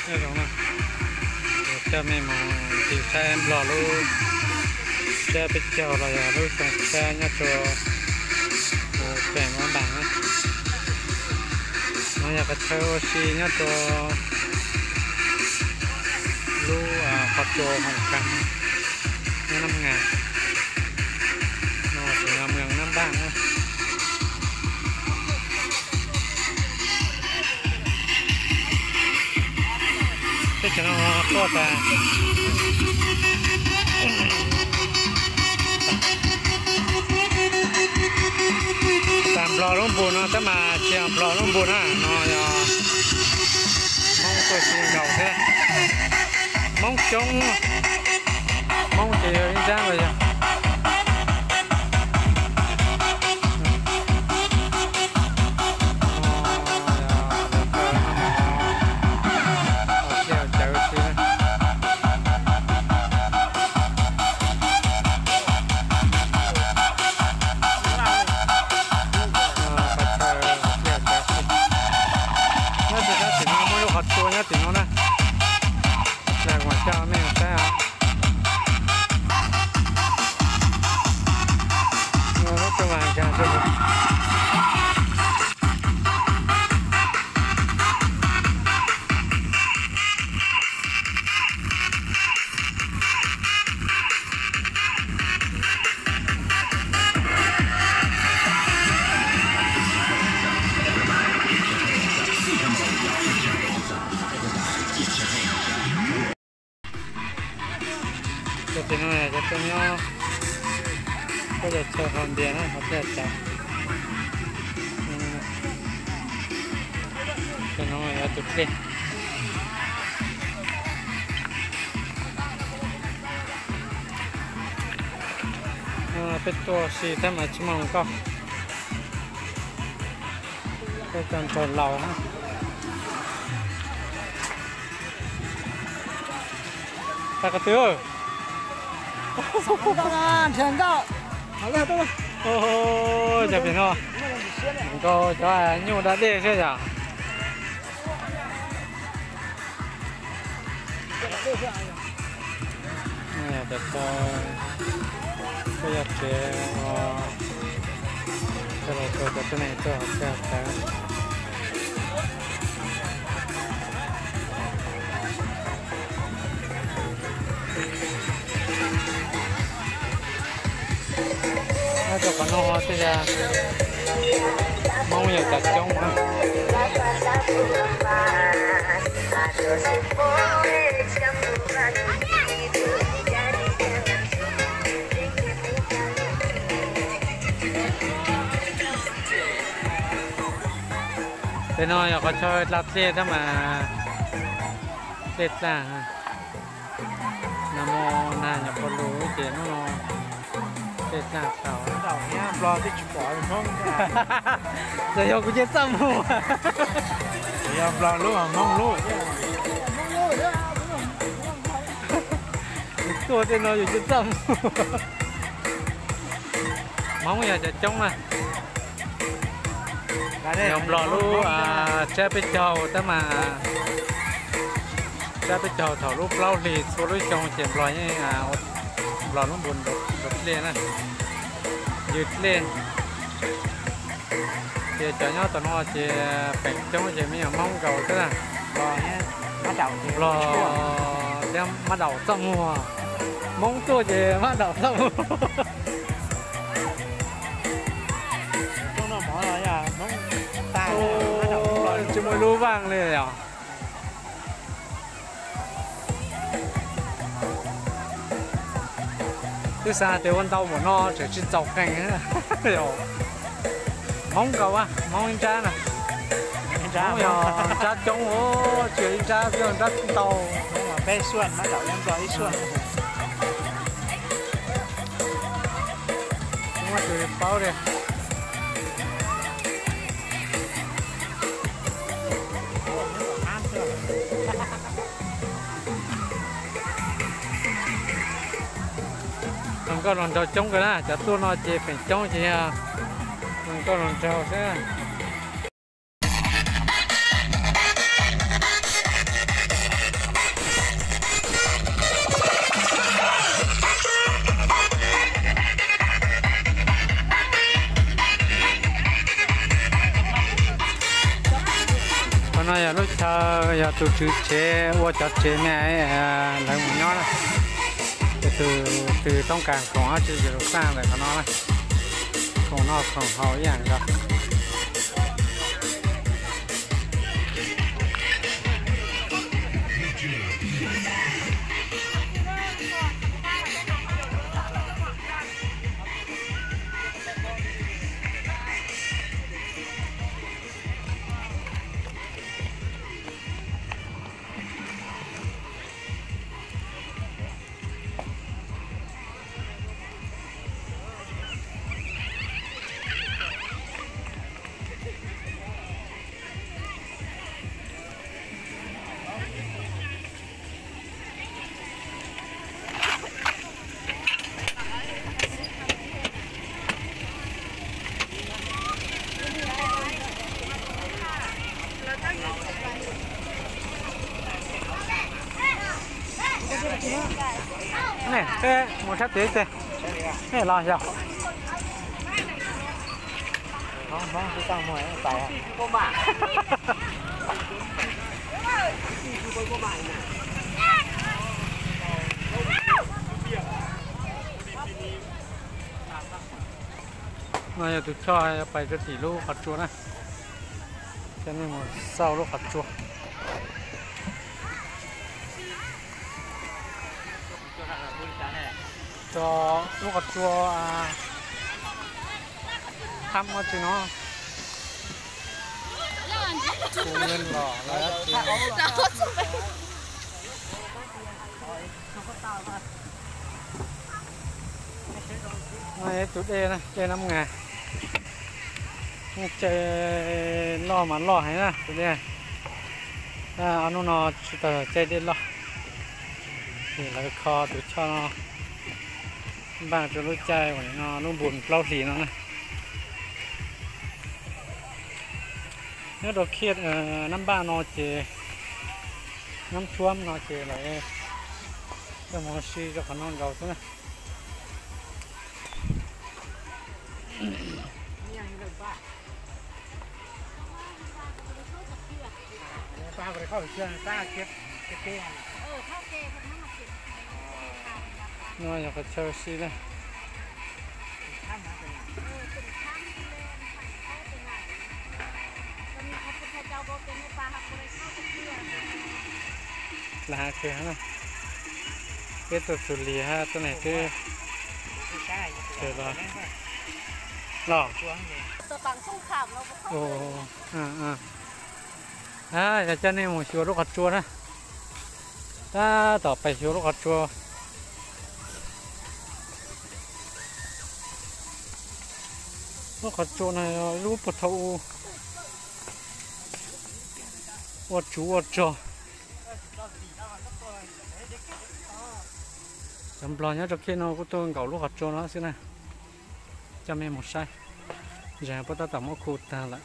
Nyob zoo na, coj mej mus ncig saib Nplog lub tsab peb caug los yog lub xyoo tsab nyob rua Pem Mab Npas na. No yog qhov chaw ua si nyob rua lub qhov tsua Hoos Kaas nyob Nab Ngas, no xws Nab Npas na. Teb chaws no tuaj tas, tas Nplog lub npus no tab mas tsis yog Nplog lub npus na, no yog Hmoob tuaj si nkaus thiab. Hmoob coob, Hmoob ces yog ib nrab los yog Nyob tim no muaj lub qhov tsua nyob tim no na. Kuv coj mej saib os. Cov tim no cov tuaj nyob, koj cov chaw hauv ntias na, hauv pliaj tas. Cov no yog tus dlej. Peb tuaj si tab mas tsis muaj hluas nkauj, tuaj cov nraug laus. Tag ko tw. Cov pem no, hluas nkauj cov nyuj da dej xwb yom. Cov tod kuj yog tsev, coj los rau cov tuab neeg tuaj hauv txhia tawv. Nyob rau qhov no tej zaum Hmoob yog cov coob na. Pem no yog qhov chaw dlaj dlej tab mas dlej dlaj. Nag hmo nag nyuam qhuav lug ces hnub no dlej dlaj tau. Nplog twb tsis pom Hmoob. Txawm yog kuv ces txaj muag. Txawm yog Nplog lub, Hmoob lub. Yus tuaj tej no yus ces txaj muag. Hmoob yog cov coob na. Yog Nplog lub tsab peb caug tab mas, tsab peb caug thaum lub plaub hlis txhua lub xyoo ces Nplog yeej, Nplog lub npus nrov dlej na, ywg dlej. Ces cov nyob tom no ces feem coob ces me nyuam Hmoob nkaus xwb na. Nplog thiab mab daum txaj muag, Hmoob tuaj ces mab daum txaj muag. Tsis muaj ib lub vaj li yom. Twb xav tias ua ntau npaum no tseem tsis txaus qees. Hmoob nkaus, Hmoob ib nrab na. Hmoob yog nrab coob, tsis yog ib nrab, yog nrab ntau. Peb xuaj, mab daum ib xuaj. Muaj tus paub li. Hluas nkauj hluas nraug coob kawg na, cov tuaj no ces feem coob ces yog hluas nkauj hluas nraug xwb. No yog lub chaw yog tus tswv tsev ua cov tsev me lawv mus nyob na. Ces tus twg toob kas khoom dab tsi ces lug xaj ntawm qhov no na. Khoom noj khoom haus ib yam nkaus. Nej, peb mus sab tid ces nej los yog. No yog tus choj pais rau tim lub qhov tsua na. Coj nej mus xauj lub qhov tsua. Lub qhov tsua thab muab tsi no. Tus neeg los lawm. No yog ib tug dej na, dej Nab Nga. Muaj caij loj mas loj heev na tus dej. Tab ob hnub no tsis tau caij dej loj, ces lawv kho tus choj no npaj rau lub caij uas no lub npun plaub hlis no na. Nyob rau khej Nab Npaj no ces, Nab Thuab no ces lawv coj mus ua si rau qhov no nkaus xwb na. No yog qhov chaw ua si na. Las hais tias na, peb tuaj txug Lis hab tuab neeg twb los, los. Yog coj nej mus xyuas lub qhov tsua na. Tab tom pais xyuas lub qhov tsua. Lub qhov tsua no lub puag thaum ub ua tsuv ua rog. Cov nplog nyob rau khej no kuj tuaj nkaum lub qhov tsua no xwb na. Coj mej mus saib, zem puab tab tom muab khu tag lawm.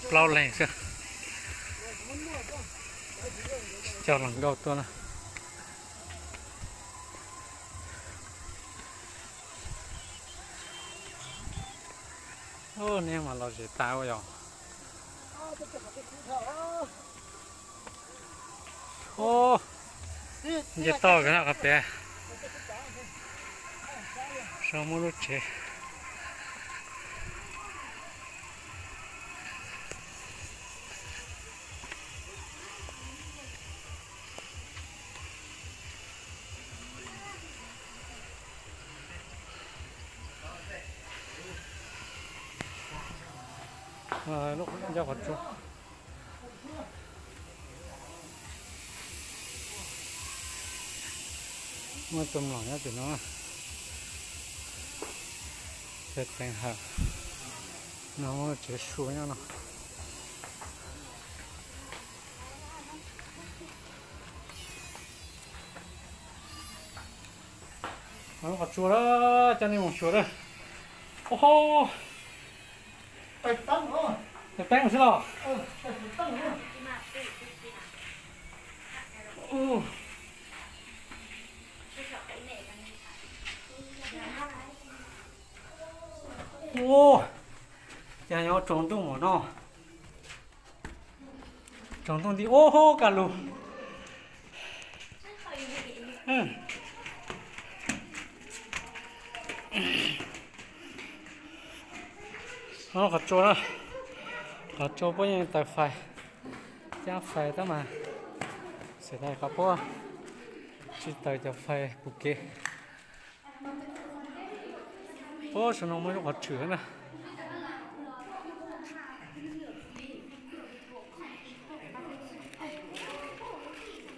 Plaub leeg xwb, coj los nkauj tuaj na. Neb mas los zem tas ua yog. Nce toj kawg no qhov pem, so muab lub tsev. Lub ncauj qhov tsua. Muaj tus mlom nyob tim no, tsev teev hawm no, muaj tsev su nyob no. Lub qhov tsua lawm, coj nej mus xyuas lawm. Ua, tais teeb xwb los. Ua, cas yuav tsaus ntuj mam no, tsaus ntuj nti ub hub kaj lug. Qhov tsua, qhov tsua puab yeej taws fais, cab fais tab mas xyov tas qhov puab tsis taws cov fais pum kev. Ub, saum no muaj lub qhov tshwm na.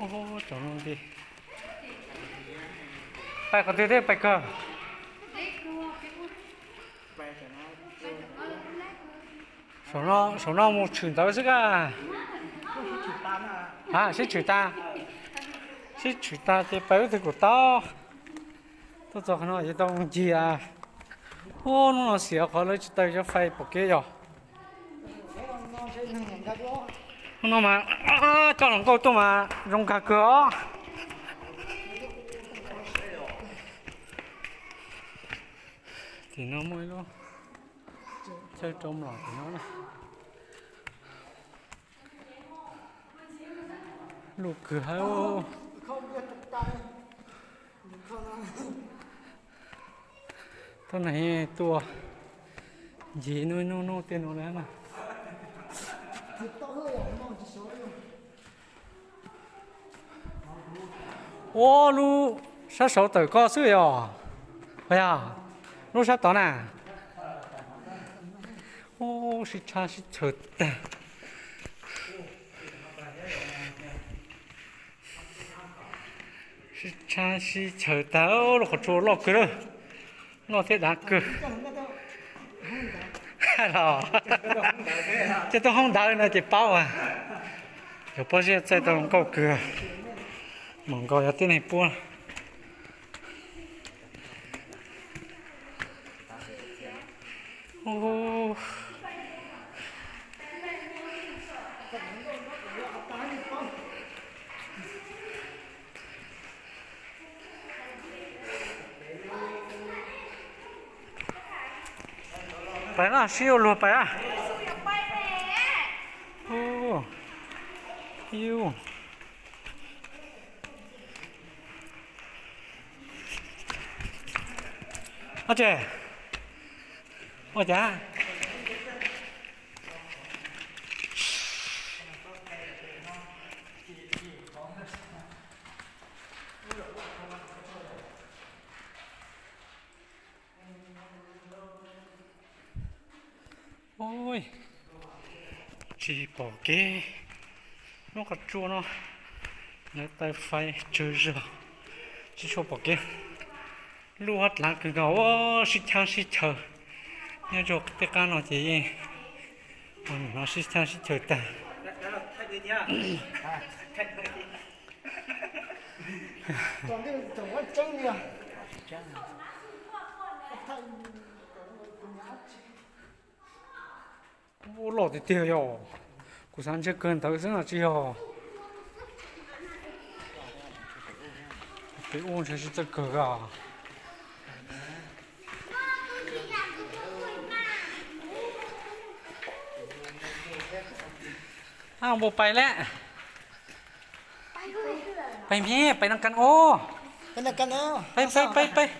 Ub, tsaus ntuj nti. Pais qhov twg thiaj pais kawg? Saum no mus tshwm ntawd xwb kaj. A, sib tshwm tas, sib tshwm tas ces pais lub twg kuj tau. Tuaj txog qhov no ces tau ncig. Ub, hnub no xiam qhov lawv tsis taws cov fais pom kev yog. Hnub no mas coj hluas nkauj tuaj mas zoo nkag kawg os. Tim no muaj ib lub chaw rau mlom tim no na. Luj kawg hab. Thaum no tuaj ncig nub nub nub tej no na. Ua lub sab saud tawm koj xwb yog? Yog, lub sab tod na. Ub, sib tshab sib chaws tag. Sib tshab sib chaws tag, lub qhov tsua loj kawg lawm, loj thiab dav kawg. Los, coj tuaj hoob ntawd no ces paub as. Cov pob zeb txaij tau nkauj kawg, mam nkaus yog tib neeg puab. Pais no sib ua luag pais a. Ua cas? Ub, tsis pom kev. Lub qhov tsua no lawv taw fais tsawg zog, tsis tshua pom kev. Lub huab dlav kawg nkaus, sib tshab sib chaws. Nyob rau tej qab no ces yeej, no sib tshab sib chaws tag. Ub, loj tiag tiag yog, kuv xav ntshe kawg ntawd xwb no tsis yog. Pem ub ntshe sib txawj kawg os. Ab, npua pais lawm. Pais me, pais no kas os. Pais, pais, pais.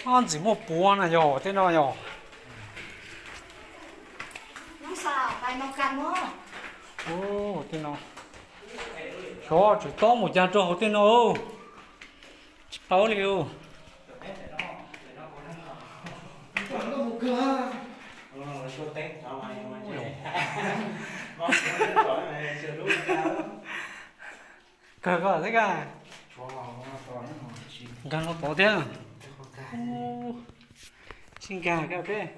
Ob ntxim muaj puav na yog tej no yog. Tej no, xyov tsum tob mus cas rau hauv tej no. Tsis paub li. Kawg koj xwb kaj. Nkag no tod thiab. Sib nkag kaj peb.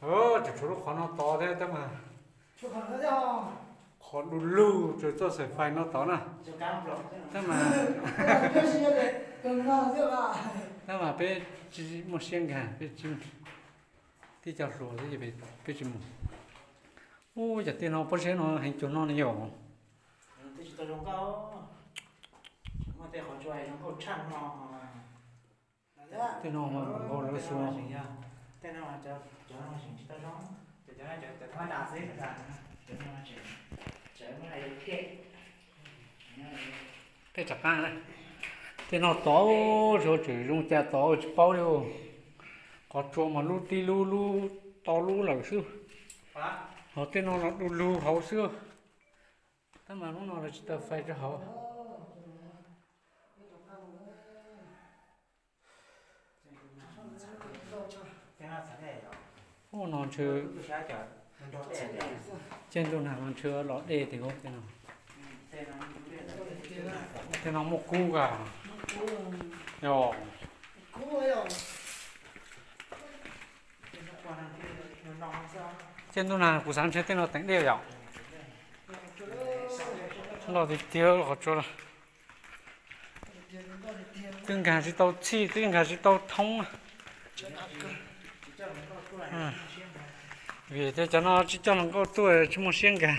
Tseem tshuav lub qhov no tod thiab tab mas. Qhov du lug tsuas txoj xaim fais no tod na. Tab mas, tab mas peb tsis muaj siab nkag, peb tib co hluas xwb peb tsis mus. Ub, yam tej no pob zeb no heev cuag no ne yom. Muaj tej qhov tsua zoo nkauj tshaj no. Tej no mas nkaus lawv xu. Tej rov qab, tej no tod, tseem zoo cas tod tsis paub li. Qhov tsua mas lub tib lub lub tau lub lawm xwb. Ho tej no los du lug hauv xwb. Tab mas lub no lawv tsis taws fais rau hauv. Ub, no ntshe ciaj ntuj nag no ntshe los dej tiag tej no. Tej no muaj kub ka. Yog. Ciaj ntuj nag kuv xav ntshe tej no teem dej yom. Loj tiag tiag qhov tsua no. Twb nkag tsis tau txhij, twb nkag tsis tau thoob. Vim tias cov no tsis coj hluas nkauj tuaj tsis muaj siab nkag.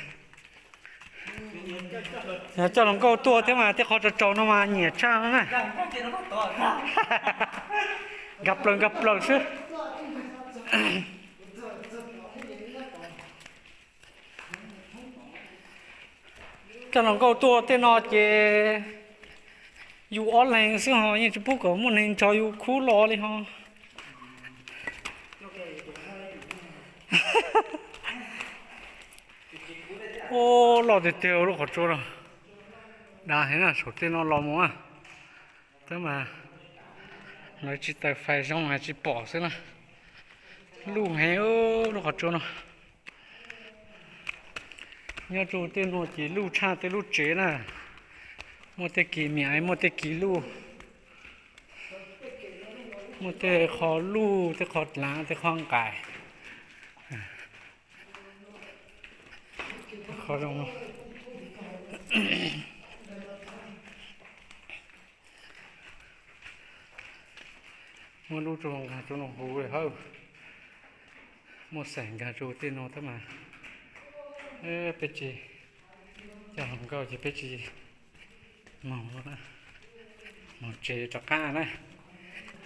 Yog coj hluas nkauj tuaj thiab mas tej qhov tsaus tsaus no mas nyiam tshaj no na. Nkag plaws nkag plaws xwb. Coj hluas nkauj tuaj tej no ces yus ob leeg xwb ho yeej tsis pub kom muaj neeg nrog yus khub los li ho. Ub, loj tiag tiag lub qhov tsua no. Dav heev na, saum tej no los mus na. Tab mas lawv tsis taws fais zoo mas tsis pom xwb na. Luj heev lub qhov tsua no. Nyob rau tej no ces luj tshaj tej lub tsev na. Muaj tej kis miam, muaj tej kis luj, muaj tej qho luj, tej qho lav, tej qho nqaim. Qhov zoo. Muaj lub rau nkag rau noo huv hawb. Muaj xaim nkag rau tej no tab mas peb tsis, coj hluas nkauj ces peb tsis moog, moog tsev rov qab na.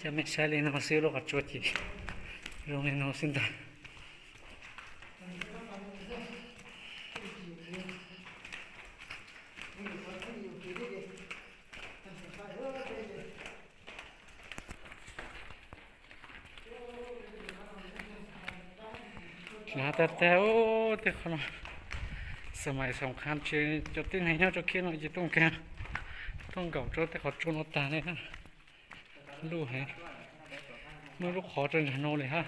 Coj mej saib li no xwb, lub qhov tsua ces zoo li no xwb ntag. Tsis hnav tag tag, tej qhov no xas mais xoom qha tsis, cov tib neeg nyob rau kiab no ces tuaj nkag, tuaj nkaum rau tej qhov tsua no tag li na. Luj heev, muaj lub qhov rau ntsag no li hab.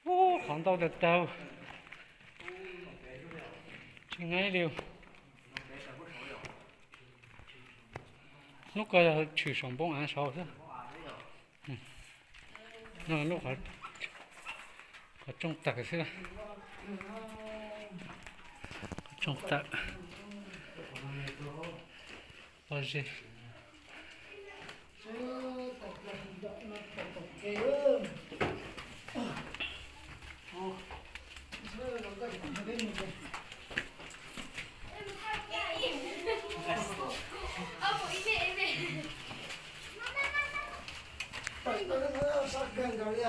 Ub, qhov ntau tag tag, tsis nqaib li. Lub ko yog tshwm saum npoo av saud xwb. Lub qhov tsooj tawm xwb. Qhov tsooj tawm. Pob zeb.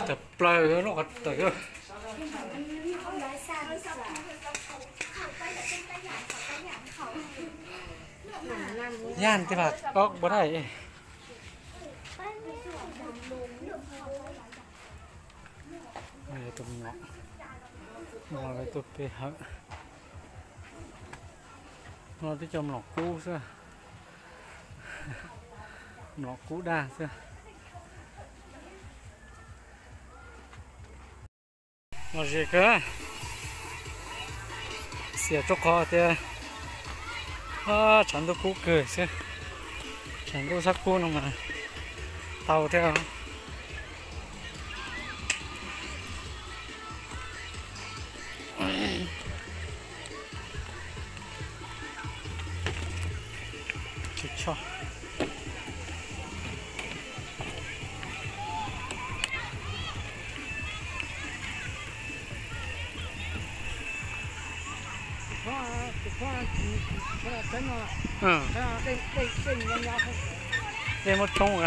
Tawm plaws lub qhov tawm. Yaj tej vas ob npua dab. Tus mlom no tuaj pe hawm. No twb cov mlom kub xwb. Mlom kub dag xwb. Lom zem kawg. Xiam rau qhov tias tshav ntuj kub kawg xwb. Tshav ntuj sab kub no mas tau thiab. Dej muab tshoob,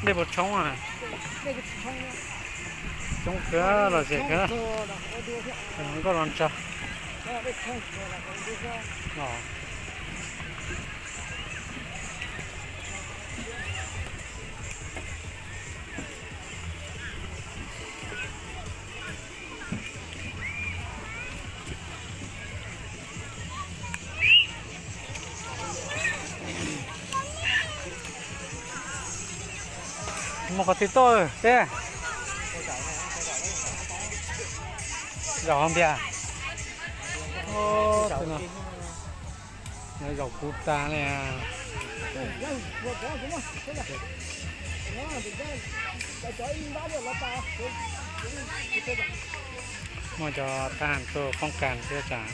dej puas tshoob a? Tshoob kawg los zem kawg, nkauj los ntsawg. Mus qhov twg tuaj teb? Zaum hauv npias. Zaum kuv tas li. Muaj cov thab ham tuaj poob kas thiab tsam,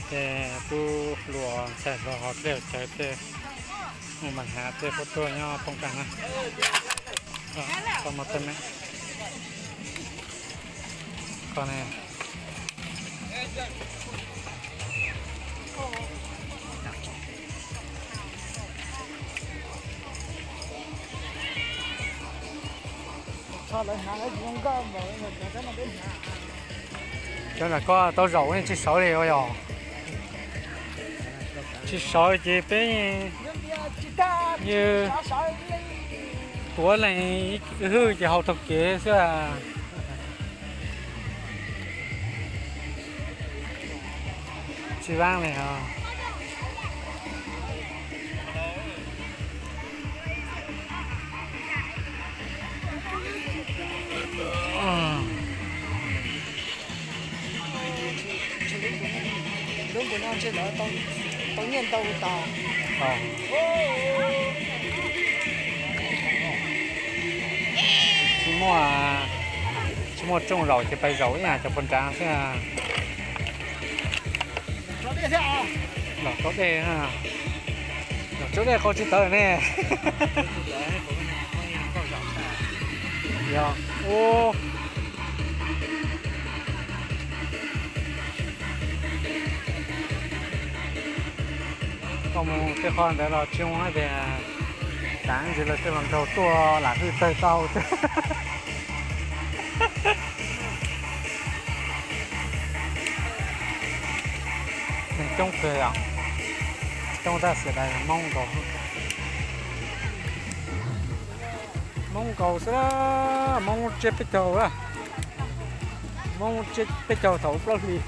ces kuj hluas ntxhais hluas hauv dej hauv cawv tej, mus mas hav tej puab tuaj nyob poob kas na. Tau mov tej me ko ne. Cov ntawm ko tau zaum nej tsis sawv li ua yog? Tsis sawv ces peb yeej tuav leej hwj ces haus taug kev xwb. Tsis vaab li os. Tsis muaj, tsis muaj rooj zaum ces pais zaum ib yam cov puag nrad xwb. Los tsaus dej, los tsaus dej qau tsis tawv ne. Yog, ua, koj mus tej qhov ntawd los tsis zoo tias, tav ntsis lawv tej hluas nraug tuaj lam hwj tawg tau. Neeg coob kawg yom, coob tab sis Hmoob nkaus, Hmoob nkaus xwb, Hmoob tsiab peb caug, Hmoob tsiab peb caug thaum plaub hlis.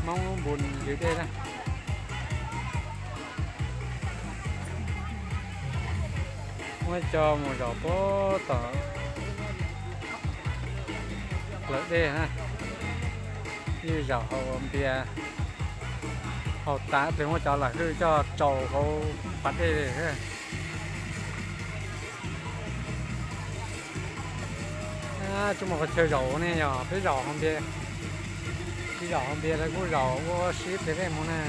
Hmoob npus ywg dej na. Muab coj mus zaum puag tom plawv dej na. Ywj zaum haus npias, haus tas tes muab cov lam hwj coj tsaus hauv pas dej. Tsis muaj qhov chaw zaum ne, yog peb zaum hauv npias, peb zaum hauv npias lawv kuj zaum ua si pem dej mus na.